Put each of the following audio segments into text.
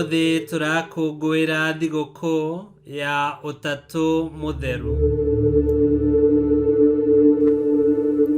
Ũmũthĩ tũrakũngũĩra thigũkũ ya Ũtatũ Mũtheru.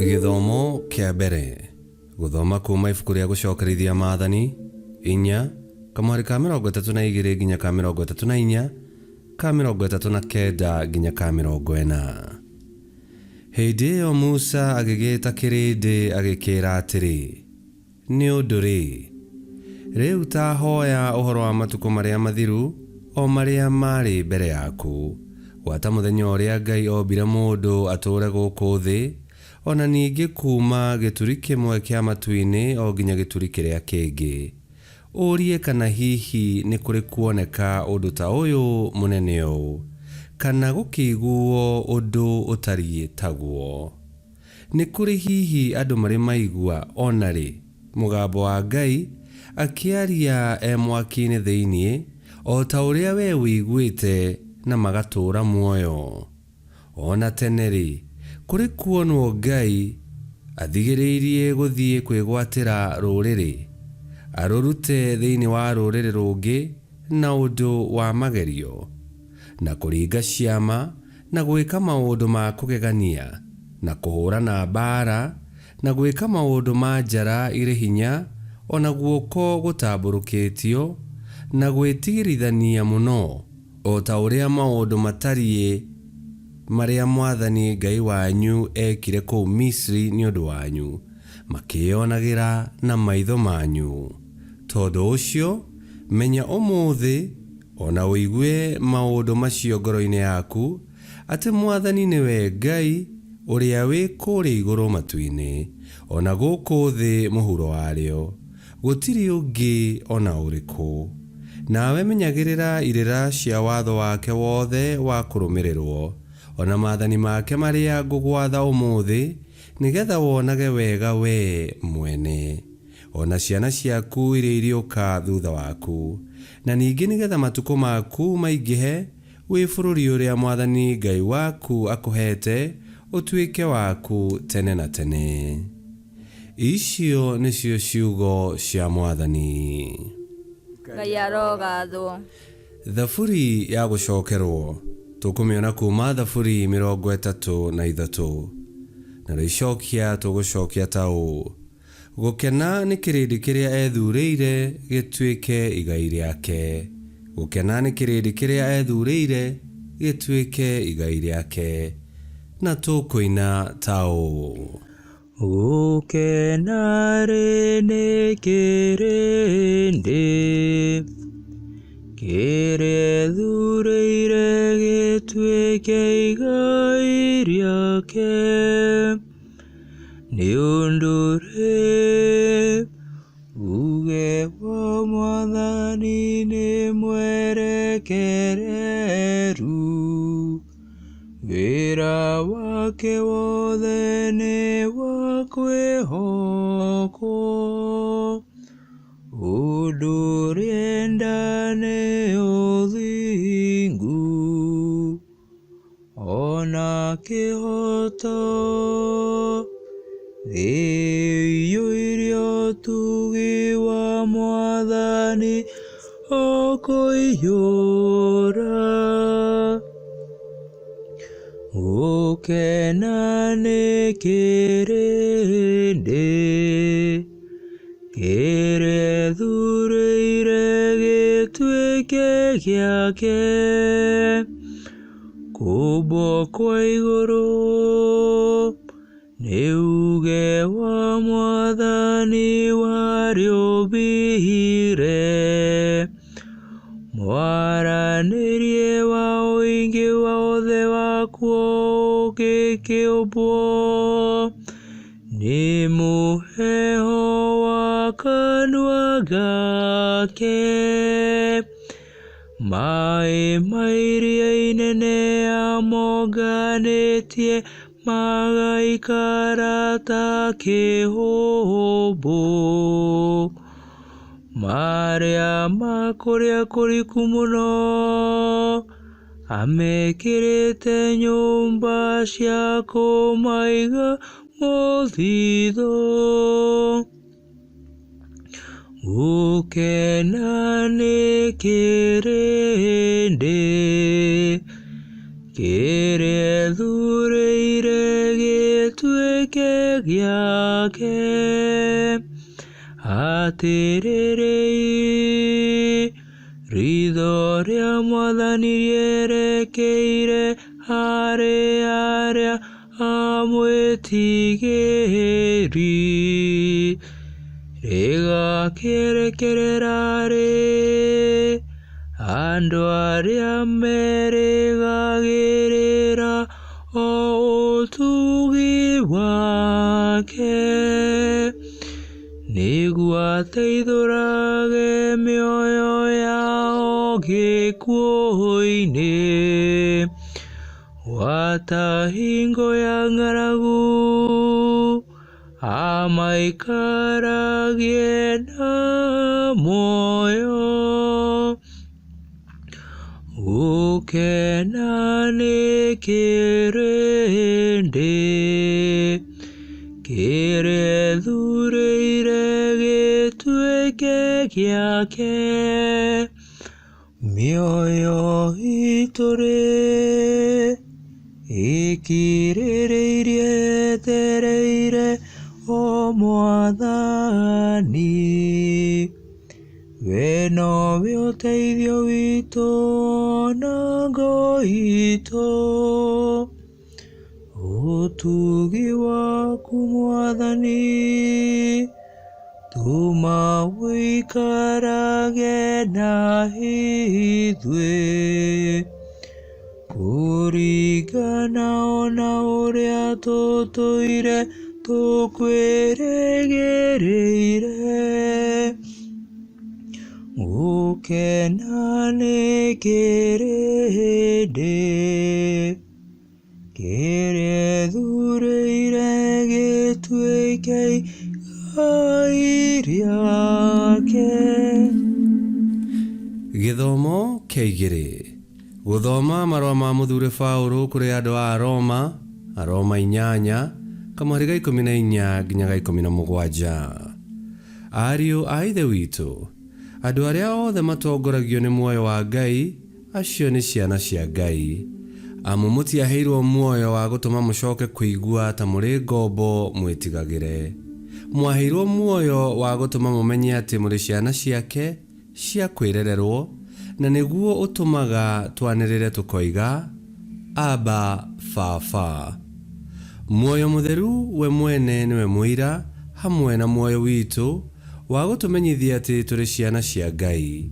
Gĩthomo kĩa mbere. Gũthoma kuuma ibuku rĩa Gũcokerithia Maathani, inya, kamũhari ka 32 nginya ka 34, ka 39 nginya ka 40. Hĩndĩ ĩyo Musa agĩgĩĩta kĩrĩndĩ agĩkĩĩra atĩrĩ, Nĩ ũndũ-rĩ, rĩu ta hoya ũhoro wa matukũ marĩa mathiru, o marĩa maarĩ mbere yaku, gwata mũthenya ũrĩa Ngai ombire mũndũ atũũre gũkũ thĩ, o na ningĩ kuuma gĩturi kĩmwe kĩa matu-inĩ o nginya gĩturi kĩrĩa kĩngĩ, ũrie kana hihi nĩkũrĩ kuoneka ũndũ ta ũyũ mũnene ũũ, kana gũkĩiguwo ũndũ ũtariĩ taguo. Nĩ kũrĩ hihi andũ marĩ maigua o na rĩ mũgambo wa Ngai akĩaria e mwaki-inĩ thĩinĩ, o ta ũrĩa wee ũiguĩte, na magatũũra muoyo? O na tene-rĩ, kũrĩ kuonwo Ngai athigĩrĩirie gũthiĩ kwĩgwatĩra rũrĩrĩ, arũrute thĩinĩ wa rũrĩrĩ rũngĩ na ũndũ wa magerio, na kũringa ciama, na gwĩka maũndũ ma kũgegania, na kũhũrana mbaara, na gwĩka maũndũ ma njara irĩ hinya, o na guoko gũtambũrũkĩtio, na gwĩtigĩrithania mũno, o ta ũrĩa maũndũ matariĩ marĩa Mwathani Ngai wanyu eekire kũu Misiri nĩ ũndũ wanyu, makĩĩonagĩra na maitho manyu. Tondũ ũcio, menya ũmũthĩ, o na ũigue maũndũ macio ngoro-inĩ yaku, atĩ Mwathani nĩwe Ngai ũrĩa wĩ kũrĩa igũrũ matu-inĩ, o na gũkũ thĩ mũhuro warĩo, gũtirĩ ũngĩ o na ũrĩkũ. Nawe menyagĩrĩra irĩra cia watho wake wothe wa kũrũmĩrĩrũo, o na maathani make marĩa ngũgwatha ũmũthĩ, nĩ getha wonage wega wee mwene, o na ciana ciaku iria irĩũka thutha waku, na ningĩ nĩ getha matukũ maku maingĩhe wĩ bũrũri ũrĩa Mwathani Ngai waku akũheete ũtuĩke waku tene na tene. Icio nĩcio ciugo cia Mwathani. Ngai arogathwo. Thaburi ya gũcokerwo, tũkũmĩona kuuma Thaburi 33. Narĩo icokia tũgũcokia ta ũũ, Gũkena nĩ kĩrĩndĩ kĩrĩa ethurĩire gĩtuĩke igai rĩake, gũkena nĩ kĩrĩndĩ kĩrĩa ethurĩire gĩtuĩke igai rĩake. Na tũkũina ta ũũ. Gũkena-rĩ nĩ kĩrĩndĩ kĩrĩa ethurĩire gĩtuĩke igai rĩake. Nĩ ũndũ-rĩ, uuge wa Mwathani nĩ mwerekereru, wĩra wake wothe nĩ wa kwĩhokwo. Ũndũ ũrĩa enda nĩ ũthingu. O na kĩhooto, thĩ ĩiyũire ũtugi wa Mwathani o kũiyũra. Gũkena nĩ kĩrĩndĩ kĩrĩa ethurĩire gĩtuĩke gĩake. Kũũmbwo kwa igũrũ nĩ uuge wa Mwathani warĩũmbire, Mwaranĩrie wa ũingĩ wothe wakuo ũgĩkĩũmbwo, Nĩ mũheho wa kanua gake. Maĩ ma iria inene amonganĩtie magaikara ta kĩhũmbũ. Marĩa ma kũrĩa kũriku mũno amekĩrĩte nyũmba cia kũmaiga mũthithũ. Gũkena. Gũkena nĩ kĩrĩndĩ kĩrĩa ethurĩire gĩtuĩke gĩake. Atĩrĩrĩi, riitho rĩa Mwathani rĩerekeire harĩ arĩa amwĩtigĩri, rĩgakĩerekerera harĩ andũ arĩa merĩgagĩrĩra o ũtugi wake, nĩguo ateithũrage mĩoyo yao gĩkuũ-inĩ, gwata hingo ya ng'aragu, amaikaragie na muoyo. Gũkena nĩ kĩrĩndĩ kĩrĩa ethurĩire gĩtuĩke gĩake. Mĩoyo itũ-rĩ, ĩkirĩrĩirie yetereire o Mwathani. We nowe ũteithio witũ na ngo itũ. Ũtugi waku Mwathani, tũma ũikarage na ithuĩ, kũringana ona ũrĩa tũtũire tũkwĩrĩgĩrĩire. Gũkena nĩ kĩrĩndĩ kĩrĩa ethurĩire gĩtuĩke igai rĩake. Gĩthomo kĩa igĩrĩ. Gũthoma marũa ma mũthure Paũlũ kũrĩ andũ a Roma, Aroma 8, kamũhari ga 14 nginya ga 17. Ariũ a Ithe witũ, andũ arĩa othe matongoragio nĩ muoyo wa Ngai, acio nĩ ciana cia Ngai. Amu mũtiaheirwo muoyo wa gũtũma mũcoke kũigua ta mũrĩ ngombo mwĩtigagĩre. Mwaheirwo muoyo wa gũtũma mũmenye atĩ mũrĩ ciana ciake cia kwĩrererwo, na nĩguo ũtũmaga twanĩrĩre tũkoiga, Aba Baba. Muoyo mũtheru we mwene nĩwe mũira hamwe na muoyo witũ wa gũtũmenyithia atĩ tũrĩ ciana cia Ngai.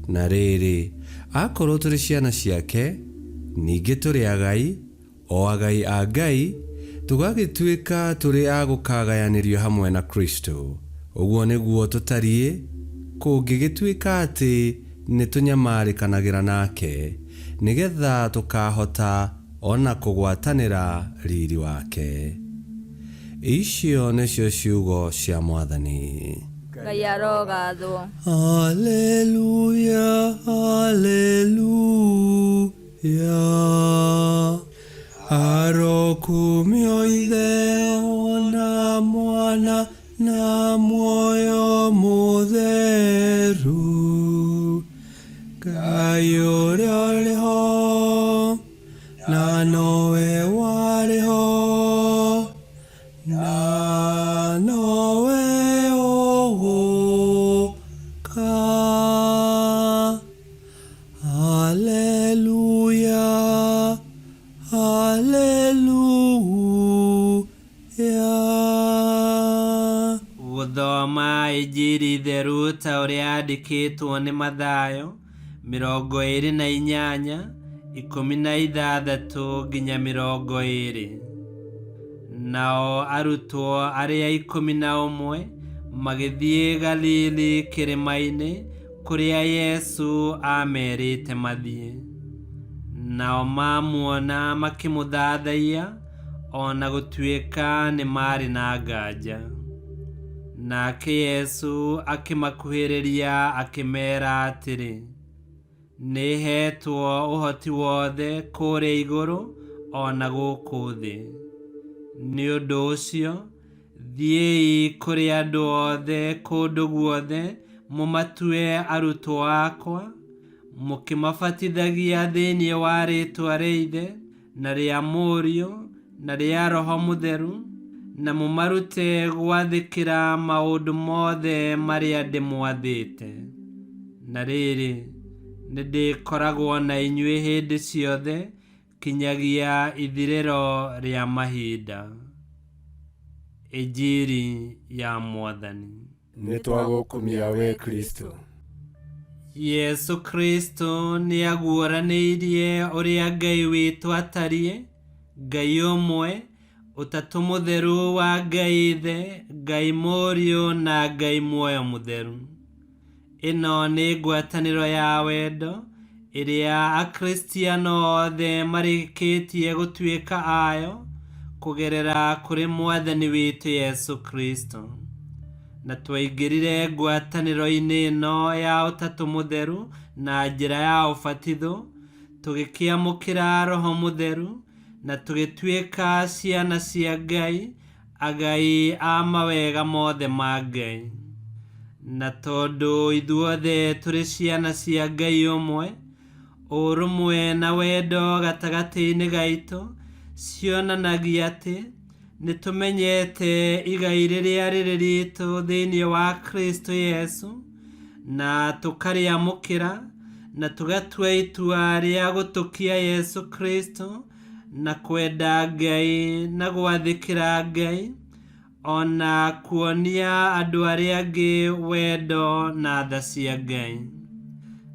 Na rĩrĩ, akorwo tũrĩ ciana ciake, ningĩ tũrĩ agai, o agai a Ngai, tũgagĩtuĩka tũrĩ a gũkagayanĩrio hamwe na Kristo. Ũguo nĩguo tũtariĩ, kũngĩgĩtuĩka atĩ nĩ tũnyamarĩkanagĩra nake, nĩgetha tũkahota ona kũgwatanĩra riri wake. Icio nĩcio ciugo cia Mwathani. Ngai arogathwo. Haleluya, haleluya. Arokumio Ithe ona Mwana na muoyo mũtheru. Ngai ũrĩa ũrĩ ho, na nowe warĩ ho, na nowe ũgũka. Haleluya, haleluya. Gũthoma Injiri theru ta ũrĩa yandĩkĩtwo nĩ Mathayo 28, 16 nginya 20. Nao arutwo arĩa 11 magĩthiĩ Galili kĩrĩma-inĩ kũrĩa Yesu aamerĩte mathiĩ. Nao mamuona makĩmũthathaiya, o na gũtuĩka nĩ maarĩ na nganja. Nake Yesu akĩmakuhĩrĩria akĩmeera atĩrĩ, nĩheetwo ũhoti wothe kũrĩa igũrũ o na gũkũ thĩ. Nĩ ũndũ ũcio, thiĩi kũrĩ andũ othe kũndũ guothe Mũmatue arutwo akwa, mũkĩmabatithagia thĩinĩ wa rĩĩtwa rĩa Ithe, na rĩa Mũriũ, na rĩa Roho Mũtheru, na mũmarute gwathĩkĩra maũndũ mothe marĩa ndĩmwathĩte. Na rĩrĩ, nĩndĩkoragwo na inyuĩ hĩndĩ ciothe kinyagia ithirĩro rĩa mahinda. Injiri ya Mwathani. Nĩ twagũkumia we Kristo. Yesu Kristo nĩ aguũranĩirie ũrĩa Ngai witũ atariĩ, Ngai ũmwe, Ũtatũ Mũtheru wa Ngai Ithe, Ngai Mũriũ na Ngai Muoyo Mũtheru. Ĩno nĩ ngwatanĩro ya wendo ĩrĩa Akristiano othe marĩkĩtie gũtuĩka ayo kũgerera kũrĩ Mwathani witũ Yesu Kristo. Na twaingĩrire ngwatanĩro-inĩ ĩno ya Ũtatũ Mũtheru na njĩra ya ũbatitho, tũgĩkĩamũkĩra Roho Mũtheru na tũgĩtuĩka ciana cia Ngai, agai a mawega mothe ma Ngai. Na tondũ ithuothe tũrĩ ciana cia Ngai ũmwe, ũrũmwe na wendo gatagatĩ-inĩ gaitũ cionanagia atĩ nĩ tũmenyete igai rĩrĩa rĩrĩ ritũ thĩinĩ wa Kristo Yesu, na tũkarĩamũkĩra na tũgatua itua rĩa gũtũkia Yesu Kristo na kwenda Ngai na gwathĩkĩra Ngai, ona kuonia andũ arĩa angĩ wendo na tha cia Ngai.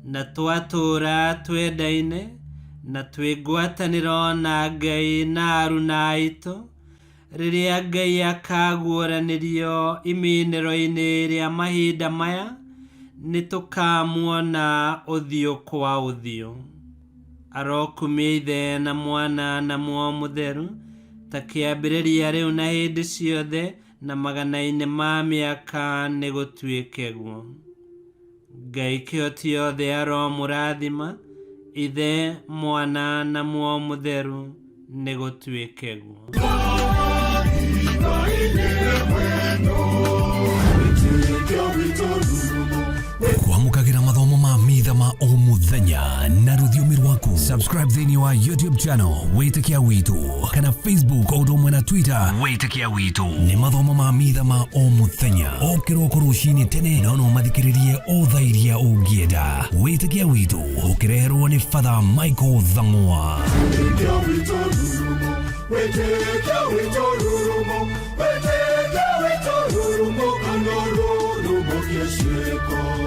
Na twatũũra twendaine na twĩ ngwatanĩro na Ngai na aruna aitũ, rĩrĩa Ngai akaguũranĩrio iminĩro-inĩ rĩa mahinda maya, nĩ tũkamuona ũthiũ kwa ũthiũ. Arokumia Ithe na Mwana na Muoyo Mũtheru, ta kĩambĩrĩria rĩu na hĩndĩ ciothe na magana-inĩ ma mĩaka nĩ gũtuĩke guo. Ngai kĩhoti yothe aromũrathima, Ithe, Mwana na Muoyo Mũtheru, nĩ gũtuĩke guo. Kwamũkagĩra mathomo ma mitha ma o mũthenya na rũthiomi rwaku. Subscribe thĩinĩ wa YouTube channel Wĩtĩkia Witũ kana Facebook o ũndũ ũmwe na Twitter Wĩtĩkia Witũ. Nĩ mathomo ma mitha ma o mũthenya o kĩroko rũcinĩ tene, no no mathikĩrĩrie o thaa iria ũngĩenda. Wĩtĩkia Witũ ũkĩreherwo nĩ Father Michael Thang'wa. Wĩtĩkia witũ rurumo, wĩtĩkia witũ rurumo, kana rurumo kĩciĩko.